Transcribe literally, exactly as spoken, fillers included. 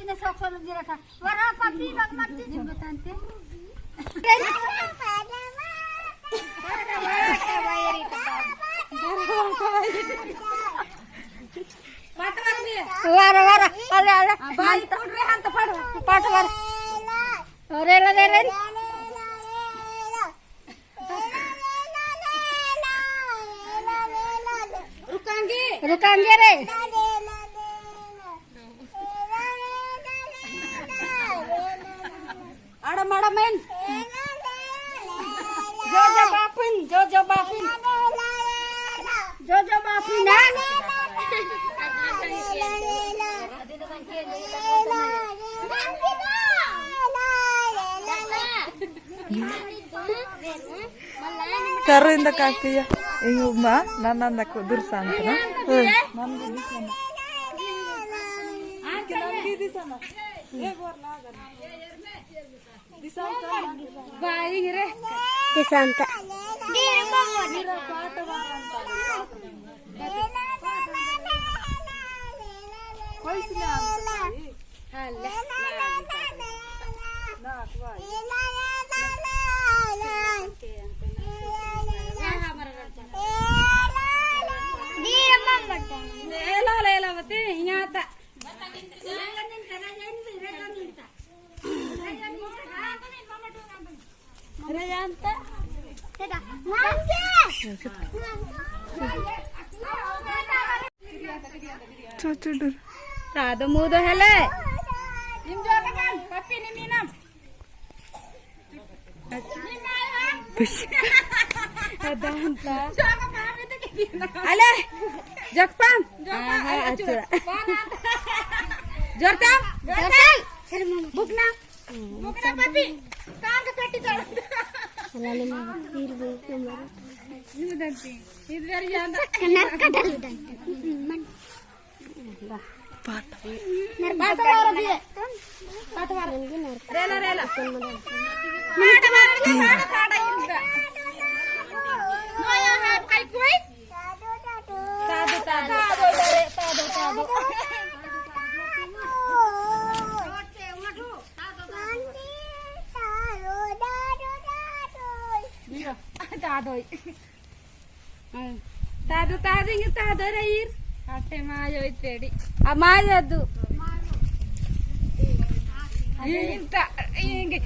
इने सोक सोलुक गिरा था। वरा पप्पी मग मत दे। बताते। वारा, वारा। अले, अले। बाई, कुड़ रे, हाथ पड़। पाट वारा। अरे, अले, अले। रुकांगे। रुकांगे रे। आड़ा माड़ा मेन। जो जो बापुन, जो जो बापुन। जो जो बापुन ना। करो इंदा काकिया। इंगु मा नन्ना नक्कु दुर्सांतना। ओय। नन्ना दिसना। नन्ना दिसना। बाई रे। दिसंता। चुचुडुर। तादो मुदो हेले। निम जोका कान, पप्पी निम इनम। अदांता। अले, जगपाम। आहा, अच्छा। जोरता? जोरता? बुकना? बुकना पप्पी। कान का पेटी चढ़। लाले में तीर भी हमारे। यूं दंती। इधर जाना। कनक का डल दंती। मन। पात। पात वाला भी है। पात वाला। रेला, रेला। पात वाला भी है, पात, पात इंदा। नोया है, भाई कोई? साधु, साधु। साधु, साधु, साधु। साधु। तादोई। तादो, तादो, इंगे तादो रे ईर। अटे मायो इतेडी। आ मायो दु। इंता, इंगे,